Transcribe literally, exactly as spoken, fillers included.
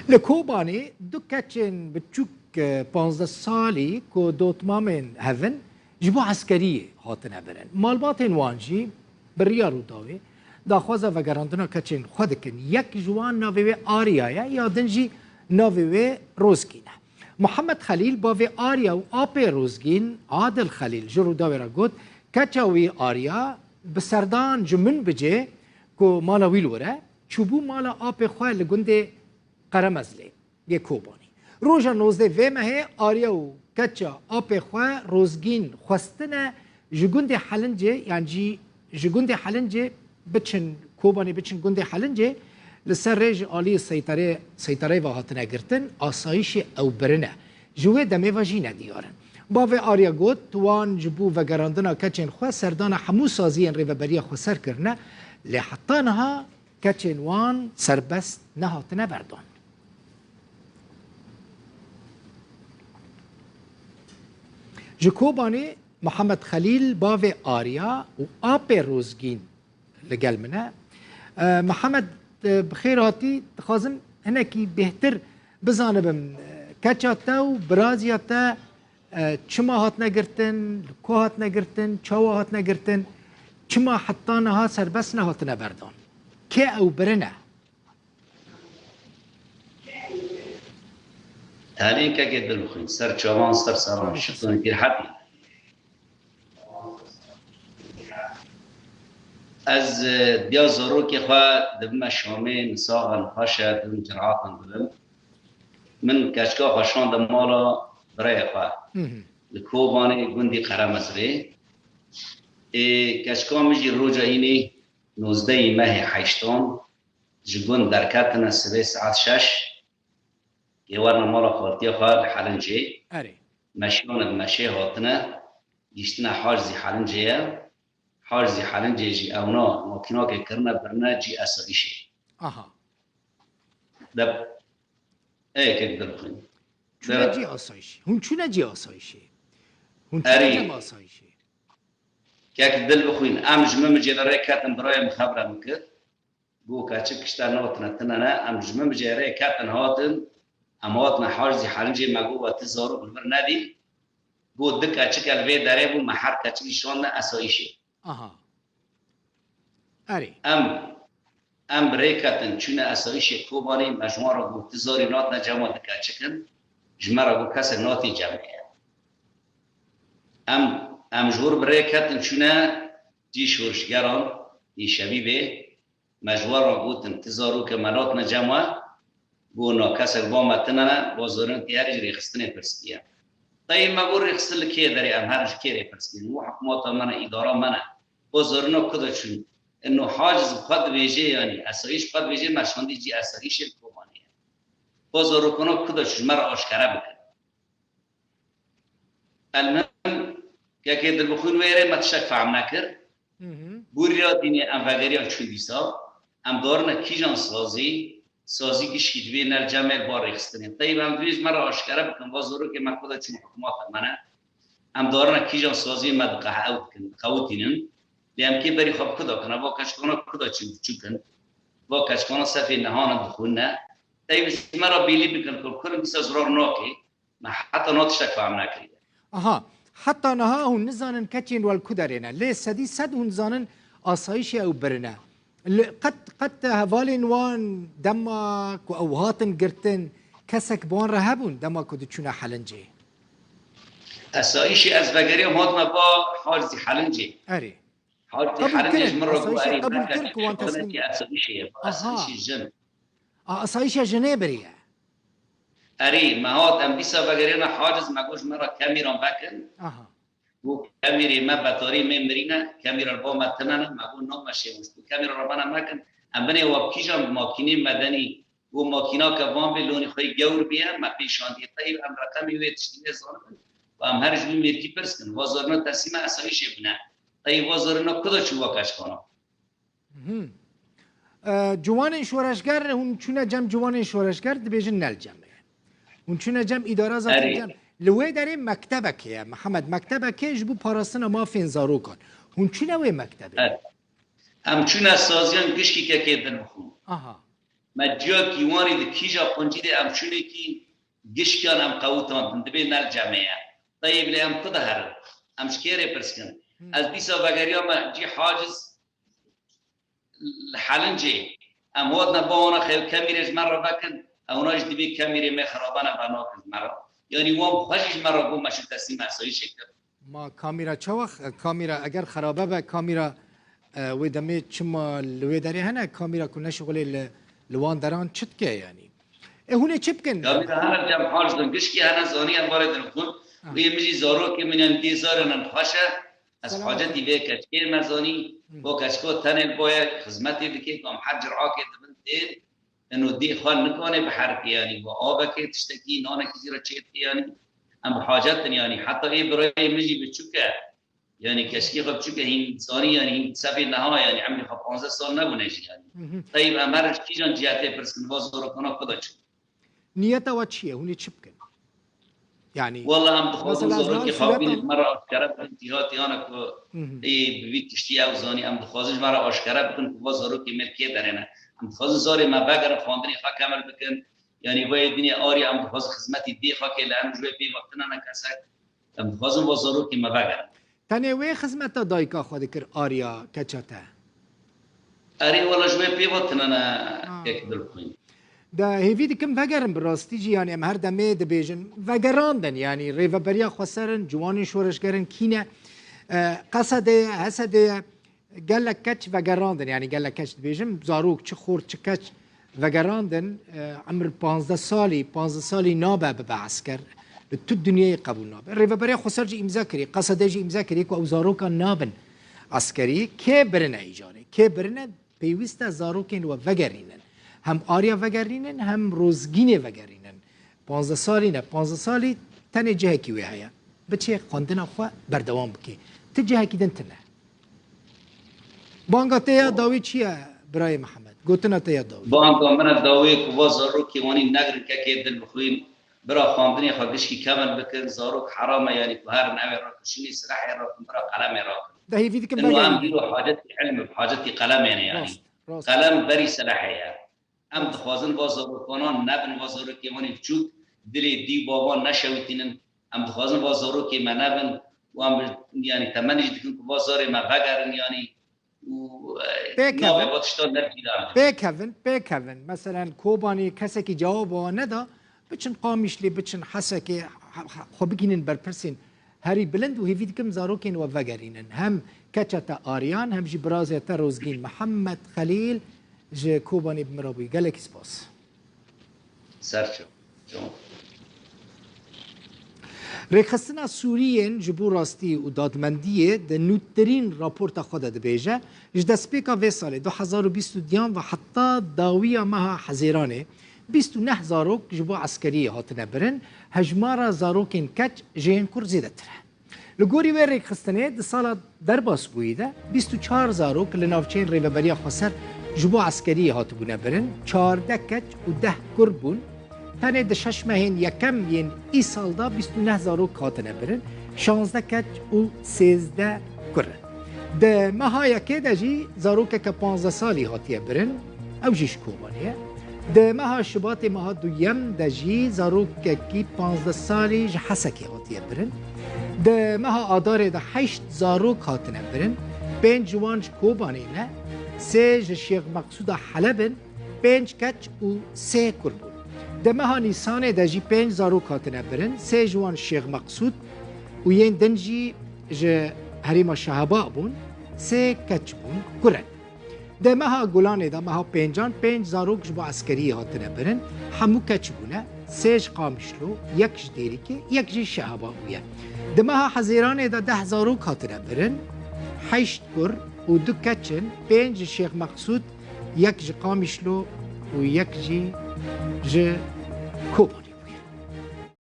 Li Kobanê du keçên biçûk, e, panzdeh salî ku dotmamên hev in, ji bo eskeriyê hatine birin. Malbatên wan jî bi riya Rûdawê daxwaza vegerandina keçên xwe dikin. Yek ji wan navê wê Arya ye, ya din jî navê wê Rozgîn e. Muhammed Xelîl, bavê Arya û apê Rozgîn, Adil Xelîl, ji Rûdawê re got, keça wî Arya bi serdan ji min bicê ku mala wî li wir e, çûbû mala apê xwe li gundê Qeremezlê yê Kobanê. Roja nozdeh vê mehê Arya û keça apê xwe Rozgîn xwestine ji gundê Helincê, yan jî ji gundê Helincê biçin Kobanê, biçin gundê Helincê, li ser rê ji alî seyterê, seytereyê ve hatine girtin, asayîşê ew birine. Ji wê demê ve jî nediyar in. Bavê Arya got, wan ji bo vegerandina keçên xwe serdana hemû saziyên Rêveberiya Xweser kirine, lê heta niha keçên wan serbest nehatine berdan. Ji Kobanê Mihemed Xelîl, bavê Arya û apê Rozgîn li gel min e. E, Mihemed, e, bi xêr hatî. Dixwazim hinekî bêhtir bizanibim, e, keça te û biraziya te, e, çima hatine girtin, li ku hatine girtin, çawa hatine girtin, çima heta niha serbest nehatine berdan? Kê ew birine? Tenê kekê dil bixwîn, ser çavan, ser seran, şixtûn kir hetî. Ez, e, diya zarokê xwe dibime Şamê, nisaxan xweş e, dibim ciratan dibim. Min keçika xwe şande mala birayê xwe. Hı hı. Li Kobanê gundî Qeremezrê. Ê, keçika min jî roja înê nozdehê mehê heştan ji gund derketine sibê saet şeş. Ê werine mala xaltiya xwe li Helincê. Erê. Meşiyane li meşê hatine, gihiştine Hacizî Helincê ye. Hacizî Helincê jî ewna makînakê kirine birine cî esayîşê. Aha. De, ê kek dil xwîn. Çûne cî asayîşê. Hûn çûne cî asayîşê. Hûn çûne cem asayîşê. Kek dil bixwîn. Em ji min micê de rê ketin, birayê min xebra min kir. Got, keçik kişta notine tine ne, em ji min micê rê ketin hatin, em hatine Hacizî Helincê, me got, we ti zarok li vir nedî. Got, di keçik li vê derê bû, me her keçikî şandine esayîşê. Aha. Erê. Em, em bi rê ketin, çûne esayîşê Kobanê, me ji wan re got, ti zarî natine cema di keçik in, ji me re got, kesek natî cemê ye. Em, em ji wir bi rê ketin, çûne cî şorişgeran, Îşevî bê, me ji wan re gotin, ti zarokê me natine cem we, got, na, kesek ba me tine ne, ba zorên tê herî ji rêxistinê pirs diye. Teyê me got, rêxistin li kê derê, em her ji kê rê pirs diyin? Û hikûmeta me ne, îdara me ne. Ba zorina ku de çûn? Ino Haciz bi xwe dibêje, yanî esayîş bi xwe dibêje, me şandî cî esayîşê li Kobanê ye. Ba zarokana ku de çûn, ji me re aşkere bikin. Elmim, kekê dilbixwîn wê rê me tiştek fehm nekir. Hı hı. Bûriya dînê em vegeriyan çûn dîsa. Em darine kîjan sazî, sazî gişkî divê nel cemê li ba rêxistinê. Teyb em divê ji me re aşkere bikin, va zorokê me ku de çûn hikûmata me ne. Em darine kîjan saziyê me diqehe-, ew dikin, diqewitînin. Lê em kê berî xwe bi ku de kin, va keçikana ku de çûn, çû kin. Va keçikana sefê nihan in dixwîne. Teyb ji me re bîlî bikin ku kurin dîsa zirar nake. Me heta niha tiştek fehm nekiriye. Aha, heta niha hûn nizanin keçên we li ku derê ne. Lê sedî sed hûn dizanin asayîşê ew birine. Li qet, qet hevalên wan dema ku ew hatin girtin, kesek bi wan re hebûn dema ku diçûne Helincê? Esayîşê ez vegeriyam hatime ba Harzî Helincê. Erê. Harzî Helincê ji min re got, asayîşê erê, qebûl kir, ku wan teslim. Esayîşê ye, asayîşê jin. A, asayîşa jinê biriye. Erê, me hat, em dîsa vegeriyane Haciz, me got, ji me re kemîran vekin. Aha. Got, kemîrê me betarî me mirîne, kemîra li ba me tine ne, me got, na me şêwin. Got, kemîra re bana mekin, em binê we kîjan makînê medenî, got, makînake van bê, lonî xwe yê gewr bîye, me pê şandiye. Teyb em reqemê wê tiştî wê zanibin, û em her ji wî mêrkî pirs kin, va zorina teslîma esayîşê bine. Teyb va zorina ku de çû va keçikana. Hı. E, ciwanên şoreşger, hûn çûne cem ciwanên şoreşger, dibêjin ne li cem e. Hûn çûne cem îdara zaten cem. Li wê derê mektebekê ye, Mihemed, mektebekê ji bo parastina mafên zarokan. Hûn çûne wê mektebê? Evet. Em çûne saziyan gişkî kekê din bixwin. Aha. Me ciyakî wan ê di kîja quncî de em şûnekî gişkiyan em qewitandin, dibê ne li cemê ye. Teyê bilê em ku de herin? Em ji kê rê pirs kin? Hmm. Ez dîsa vegeriyame cî haciz li Helincê. Em hatine ba wana xew kemîrê ji me re vekin, ewna jî dibê kemîrê me xirabane venakin ji me re. Yanî wan xwe jî ji me re got me şû teslîm esayîşê kir. Ma kamîra çawa x-, kamîra eger xerabe be, kamîra, e, wê demê çima li wê derê hene, kamîra ku neşixulê li, li wan deran çi dike yanî? E, hûn ê çi bikin? Kamîra hene cem hal didin, gişkî hene zanî em barê din xwin. Ah. Wê min jî zarokê min yan dê zarê min xweş e. Ez Selam. Hacetî vê keçkê me zanî, Hmm. o keçko tenê li boye xizmetê dike, ku em her cirakê dibin tên, eno dê xwe nikane biherike yanî, bi avekê tiştekî, nanekî jî re çêdike yanî. Em bi hacet in yanî. Heta ê birayê min jî biçûk e. Yanî keşkê xwe biçûk e, hîn zanî yanî, hîn sebê niha yanî, emrê xwe panzdeh sal nebûne jî yanî. Hı hı. Teyb em her ji kîjan cihetê pirs kin, va zarokana xwe de çû. Niyeta we çi ye? Hûn ê çi bikin? Yanî, Walla em dixwazin mesela, zarokê xwe bînin, me re aşkere bikin, tîha tîhana ku Hı hı. ê bi vî tiştî ew zanî, em dixwazin ji me re aşkere bikin ku va zarokê me li kê derê ne. Em dixwazin zarê me vegerin, xwendinê xwe kemil bikin. Yanî vayê dinê arî em dixwazin xizmetî dê xwe kê li em ji wê pê ve tine ne kesek. Em dixwazin va zarokê me vegerin. Tenê wê xizmeta dayika xwe dikir, Arya keça te? Erê, wela ji wê pê ve tine ne Ha. kek dilxwîn. De hêvî dikim vegerin bi rastî jî, yanî em her demê dibêjin vegerandin, yanî Rêveberiya Xweser in, ciwanên şoreşger in, kî ne? E, Qesedê ye, Hesedê ye, gelek keç vegerandin, yanî gelek keç dibêjim, zarok çi xort çi keç vegerandin, e, emir panzdeh salî, panzdeh salî nabe bibe esker. Li tu dinyayê qebûl nabe. Rêveberiya Xweser jî îmza kirî, Qesedê jî îmza kirî ku ew zarokan nabin eskerî. Kê birine îcarê? Kê birine? Pêwîst e zarokên we vegerînin. Hem Arya vegerînin, hem Rozgînê vegerînin. Panzdeh salî ne, panzdeh salî tenê cihekî wê heye. Biçê xwendina xwe berdewam bike. Ti cihekî din tine. Banga te ya dawî çi ye, birayê Mihemed? Gotina te ya dawî. Banga min a dawî ku va zarokê wanî negrin kekê dilbixwîn, bira xwendinê xwe gişkî kevin bikin, zarok heram e, yanî ku herin evê rakin, şûnê silehê rakin, bira qelemê rakin. De hêvî dikim Ino em vegerînin. Dîro hacetî ilm, hacetî qelemê ne yanî. Rast, rast. Qelem berî silehê ye. Em dixwazin va zarokanan nebin, va zarokê wan ê biçûk dilê dî û bavan neşewitînin. Em dixwazin va zarokê me nebin û em bi, yanî temenî jî dikin ku va zarê me vegerin, yanî û, e, Pêkevin. navê va tiştan ne cîran. Pêkevin, pêkevin. Meselen Kobanê kesekî cewaba wan neda, biçin Qamîşlê, biçin Hesekê, he-, he-, xwe bigînin berpirsên herî bilind û hêvî dikim zarokên we vegerînin. Hem keça te Aryan, hem jî birazê te Rozgîn. Mihemed Xelîl ji Kobanê bi min re bûyî. Gelekî spas. Ser çav. Çav. Rêkxistina Sûriyên ji bo rastî û dadmendiyê di nûtirîn raporta xwe de dibêje, ji destpêka vê salê du hezar û bîst û duyan ve heta dawiya meha Hezêranê, bîst û neh zarok ji bo eskeriyê hatine birin, hejmara zarokên keç ji yên kur zêdetir e. Li gorî wê rêkxistinê, di sala derbasbûyî de bîst û çar zarok li navçeyên Rêveberiya Xweser ji bo eskeriyê hatibûne birin, çardeh keç û deh kur bûn. Tenê di şeş mehên yekem yên îsal de bîst û neh zarok hatine birin, şazdeh keç û sêzdeh kur in. Di meha yekê de jî zarokeke panzdeh salî hatiye birin, ew jî ji Kobanê ye. Di meha Şubatê, meha duyem de jî zarokekî panzdeh salî ji Hesekê hatiye birin. Di meha Adarê de heşt zarok hatine birin, pênc ji wan ji Kobanê ne, sê ji Şêx Meqsûda Heleb in, pênc keç û sê kur bûn. Di meha Nîsanê de jî pênc zarok hatine birin, sê ji wan Şêx Meqsûd û yên din jî ji herêma Şehaba bûn, sê keç bûn, kur in. Di meha Gulanê de, meha pêncan, pênc zarok ji bo eskeriyê hatine birin, hemû keç bûne, sê ji Qamişlo, yek ji Dêrikê, yek jî Şehaba bûye. Di meha Hezêranê de deh zarok hatine birin, heşt kur û du keç in, pênc ji Şêx Meqsûd, yek ji Qamişlo û yek jî ji Kobanê.